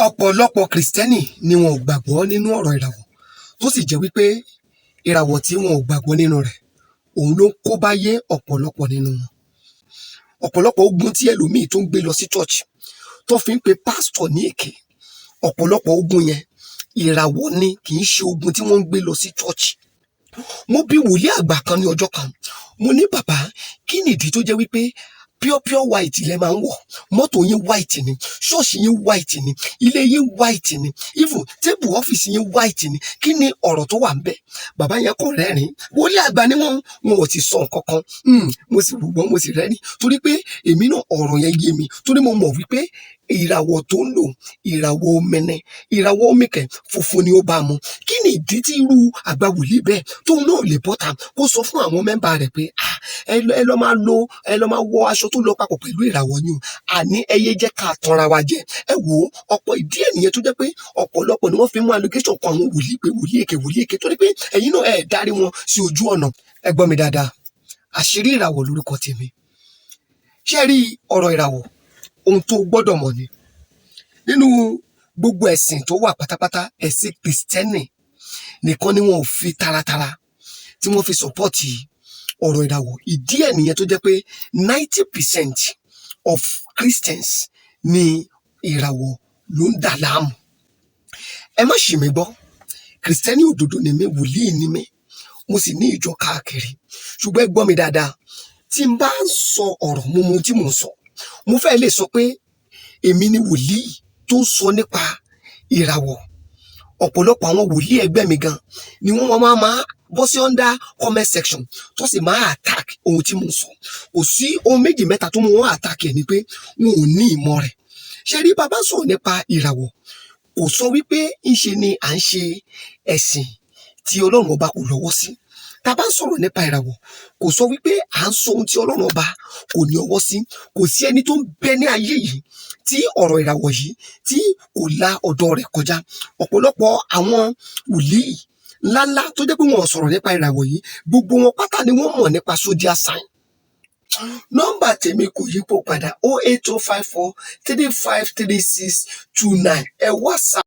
Ọ̀pọ̀lọpọ̀ Kìrìsìtẹ́nì ni wọn ò gbàgbọ́ nínú ọ̀rọ̀ ìràwọ̀, tó sì jẹ́ wípé ìràwọ̀ tí wọn ò gbàgbọ́ nínú rẹ̀, òun ló ń kó báyé ọ̀pọ̀lọpọ̀ nínú wọn. Ọ̀pọ̀lọpọ̀ ogun tí ẹlòmíì tó ń gbé lọ sí church, tó fi ń pe pásítọ̀ ní èké, ọ̀pọ̀lọpọ̀ ogun yẹn, ìràwọ̀ ni, kì í ṣe ogun tí wọ́n ń gbé lọ sí church. Mo bí wòlíì àgbà kan ní ọjọ́ kan. Mo ní, "Bàbá, kí nìdí tó jẹ́ wípé pure pure white lẹ máa ń wọ̀? Mọ́tò yín white ni, ṣọ́ọ̀ṣì yín white ni, ilé yín white ni, even table ọ́fíìsì yín white ni. Kí ni ọ̀rọ̀ tó wà ń bẹ̀?" Bàbá yẹn kò rẹ́rìn. Wòlíì àgbà ni wọ́n. Wọn ò ti sọ nǹkan kan. Mo sì wò wọ́n, mo sì rẹ́rìn, torí pé èmi náà, ọ̀rọ̀ yẹn yé mi, torí mo mọ̀ wípé ìràwọ̀ tó ń lò, ìràwọ̀ omi ni. Ìràwọ̀ omi kẹ̀, funfun ni ó bá mu. Kí ni ìdí tí irú àgbà wòlíì bẹ́ẹ̀, tóun náà lè bọ́ta kó sọ fún àwọn member rẹ̀ pé, "Ah, ẹ lọ máa lo, ẹ lọ máa wọ aṣọ tó lọ papọ̀ pẹ̀lú ìràwọ̀ yín o"? Àní ẹ yé jẹ́ ká tanra wa jẹ. Ẹ wò ó, ọ̀pọ̀ ìdí ẹ̀ nìyẹn tó jẹ́ pé ọ̀pọ̀lọpọ̀ ni wọ́n fi mú allegation kan àwọn wòlíì pé wòlíì èké, wòlíì èké, torí pé ẹ̀yin náà, ẹ̀ darí wọn sí ojú ọ̀nà. Ẹ gbọ́ mi dáadáa. Àṣírí Ìràwọ̀ lórúkọ tèmi. Ṣé ẹ rí ọ̀rọ̀ ìràwọ̀, ohun tó gbọ́dọ̀ mọ̀ ni. Nínú gbogbo ẹ̀sìn tó wà pátápátá, ẹ̀sìn Kìrìsìtẹ́nì nìkan ni wọn ò fi taratara tí wọ́n fi support ọ̀rọ̀ ìràwọ̀. Ìdí ẹ̀ nìyẹn tó jẹ́ pé 90% of Christians ní ìràwọ̀ ló ń dà láàmú. Ẹ má ṣì mí gbọ́. Kìrìsìtẹ́nì òdodo ni mí, wòlíì ni mí, mo sì ní ìjọ káàkiri. Ṣùgbọ́n ẹ gbọ́ mi dáadáa, tí n bá ń sọ ọ̀rọ̀, mo mọ ohun tí mò ń sọ. Mo fẹ́ lè sọ pé èmi ni wòlíì tó ń sọ nípa ìràwọ̀. Ọ̀pọ̀lọpọ̀ àwọn wòlíì ẹgbẹ́ mi gan ni wọ́n máa bọ́ sí under comment section, tó sì máa attack ohun tí mo ń sọ. Kò sí ohun méjì mẹ́ta tó mú wọn attack ẹ̀ ni pé wọn ò ní ìmọ̀ rẹ̀. Ṣé rí, bàbá sọ̀rọ̀ nípa ìràwọ̀, kò sọ wípé ńṣe ni à ń ṣe ẹ̀sìn tí Ọlọ́run Ọba kò lọ́wọ́ sí. Tá a bá ń sọ̀rọ̀ nípa ìràwọ̀, kò sọ wípé à ń sọ ohun tí Ọlọ́run Ọba kò ní ọwọ́ sí. Kò sí ẹni tó ń bẹ ní ayé yìí tí ọ̀rọ̀ ìràwọ̀ yìí tí kò la ọ̀dọ̀ rẹ̀ kọjá. Ọ̀pọ̀lọpọ̀ àwọn wòlíì ńláńlá tó jẹ́ pé wọn ò sọ̀rọ̀ nípa ìràwọ̀ yìí, gbogbo wọn pátá ni wọ́n mọ̀ nípa zodiac sign. Nọ́mbà tèmi kò yípo padà: 08054353629. Ẹ WhatsApp.